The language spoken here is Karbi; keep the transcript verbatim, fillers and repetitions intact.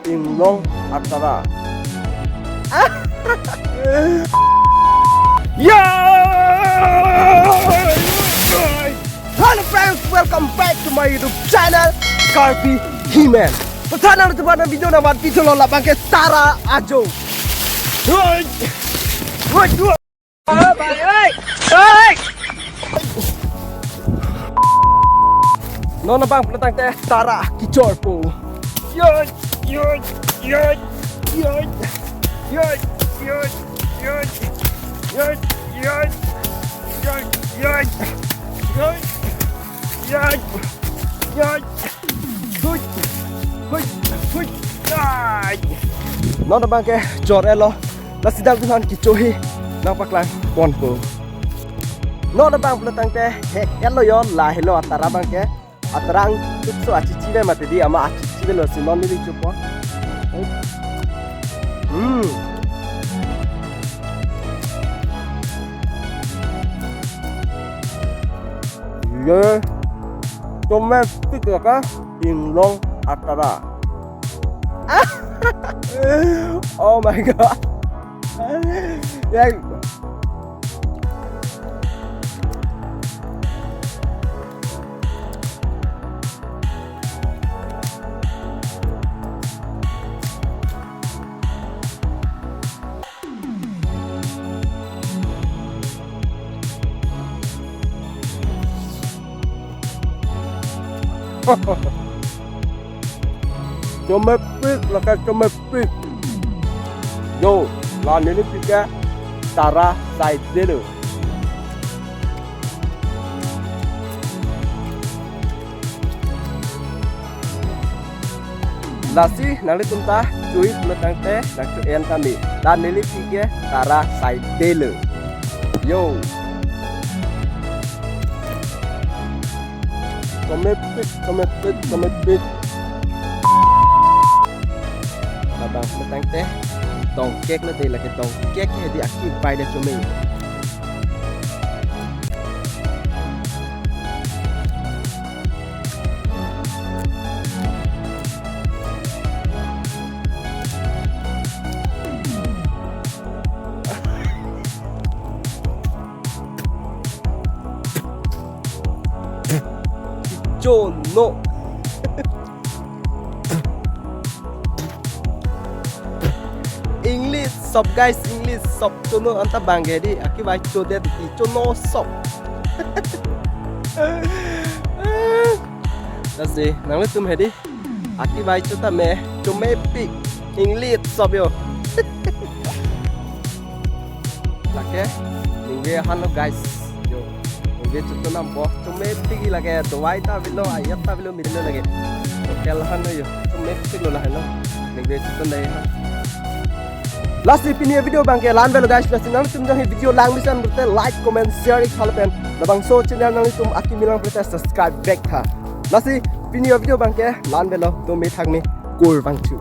Inglong Atara. Yo! Hello friends, welcome back to my YouTube channel, Karbi He-Man. Puthan nangtum aphan video nangvan pithulo labang ke Tara ajo. Hoi! Hoi! Hoi! Hoi! Non abang pulo tangte Tara kechorpo. Yoi, yoi, yoi, yoi. Yoi, yoi, yoi. Yoi, yoi, yoi, yoi. Yoi, yoi, yoi. Hui, hui, hui. Ai. Non abang ke chor-etlo. Lasi dak duhan kecho he nangpaklang ponpo. Non abang pulo tangte hek-etlo yo, lahelo Atara abang ke. Atara angtutso achichi ave mati di, ama achichi avelo si non neli chopon. Hmm. Ye. Chomepik lake Inglong Atara. Oh my God. Ya. Chomepik lake chomepik. Yo, la neli pik ke Tara saidelo. Lasi nanglitum ta cho-ik pulo tangte nangcho-en tame. La neli pik ke Tara saidelo. Yo. Chomepik, chomepik, chomepik. Labang pulo tangte tongkek lo de, lake tongkek he di, akivai de chome. Chono. English sop guys, English sop, chono anta abang ke di, akivai chodet di, chono sop. Lasi nanglitum he di, akivai cho tame, chomepik, English sop yo. Lake ningve ahan lo guys. Yo, ningve chotonnampo. Chomepik lake, dawai ta avelo, ayat ta avelo, miri lo lake. Local ahan lo yo. Chomepik lo lahenlo. Ningve chotton dai ahan. Lasi pini avideo abang ke la-an avelo guys. Lasi nanglitum jongsi video lang mesen pulote like, comment, share ik tha lapen labangso channel nanglitum akimi lang pulote subscribe back tha. Lasi pini avideo abang ke la-an avelo, dome thakme, kurvangthu.